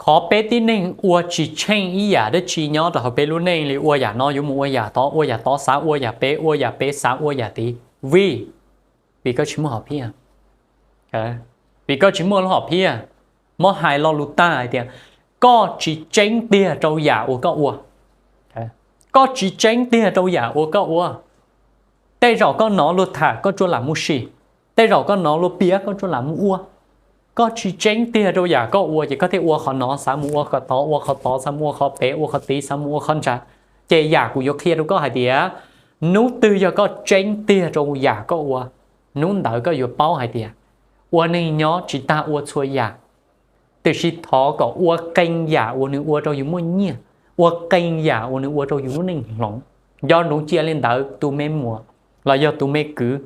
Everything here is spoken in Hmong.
Qhov peb tib neeg ua tsis tsheej ib yam dab tsi nyob rau hauv peb lub neej li ua yam no yuav mus ua yam tod, ua yam tod xav ua yam pem, ua yam pem xav ua yam tid, vim, vim koj tsis muaj hom phiaj. Vim koj tsis muaj lub hom phiaj, muab hais lo lus tag hais tias koj tsis tseeb tiag rau yam uas koj ua. Koj tsis tseeb tiag rau yam uas koj ua. Tej zaum koj hnov luag tham koj tsuas lam mus sim, tej zaum koj hnov luag piav koj tsuas lam mus ua. Koj tsis tseeb tiag rau yam koj ua ces koj thiaj ua qhov no xav mus ua qhov tod, ua qhov tod xav mus ua qhov pem, ua qhov tid xav mus ua qhov ntsa. Ces yam kuv yuav qhia rau koj hais tias hnub twg yog koj tseeb tiag rau yam koj ua, hnub ntawd koj yuav paub hais tias ua neeg nyob tsis tas ua txhua yam, tiam sis thov kom ua qee yam uas nws ua rau yus muaj nyiaj, ua qee yam uas nws ua rau yus lub neej hloov. Nco ntsoov cia li ntawd tus me muam los yog tus me kwv,